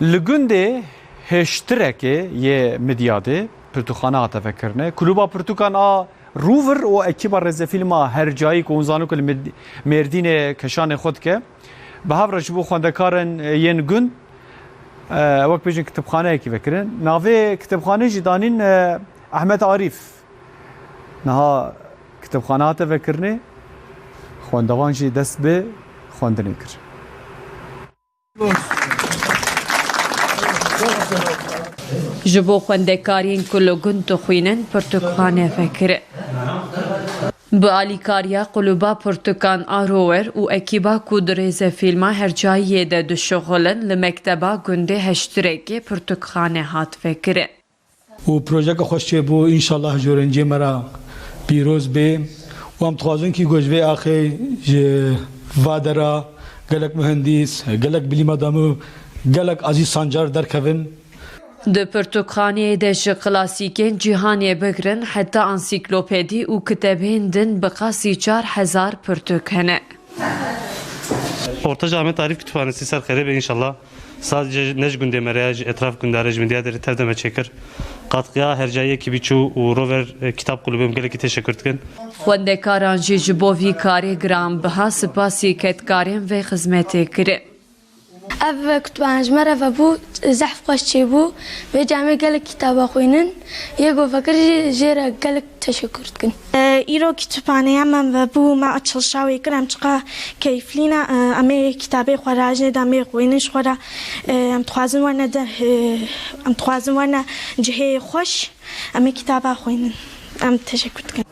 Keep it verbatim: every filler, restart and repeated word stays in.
Li gundê Hêştirekê yê Midyadê pirtûkxane hate vekirinê. Klûba pirtûkan a Rûvir û ekîba rêzefîlma Hercayî ku hûn zanin ku li Mid-, Mêrdînê keşanê xwe dike, bi hev re ji bo xwendekarên yên gund, e, wek bêjin kitêbxaneyekî vekirin. Navê kitêbxanê jî danîn, e, Ehmed Arîf. Niha kitêbxane hate vekirinê, xwendevan jî dest bi xwendinê kir. Ji bo xwendekarên ku li gund dixwînin, pirtûkxane vekir. Bi alîkariya Klûba Pirtûkan a Rower û ekîba ku di rêzefîlma Hercayiyê de dişuxulin, li mekteba gundê Heştirekê pirtûkxane hat vekirin. û projeke xweş çêbû. Înşallah ji öğrenciyê me re pîroz bê. Û em dixwazin kî ku ji vê axê ji va dera gelek muhendîs, gelek bilîm adamî, gelek Azîz Sancar derkevin. Di pirtûkxaneyê de ji klasîkên cîhanê bigirin heta ansîklopedî û kitebên din bi qasî çar hezar pirtûk hene. Ortaca Ahmet Arif Kütüphanesi ser xêrê be inşallah. Sadece ne ji gundê me re ya, ji etraf gundare, ji Midyadê re tev de me çêkir. Katkıya Hercai ekibi çû û Rover, e, Kitap Kulübü em gelekî teşekkür dikin. Xwendekaran jî ji bo vî karê giranbiha spasî kedkarên vê xizmetê kirin. Ev kutubxane ji me re vebû, zehf xweş çêbû. Vê camê gelek kitaba xwînin. Yê ku vekir jî jê re gelek teşekkür dikin. E, îro kütüphaneye me vebû, me açılışa wê kir, em çiqa keyflî ne. E, em ê kitabê xwe rajinê de em ê xwînin ji xwe re. E, em dixwazin werne de, e, em dixwazin werne cihê xweş, em ê kitaba xwînin. Em teşekkür dikin.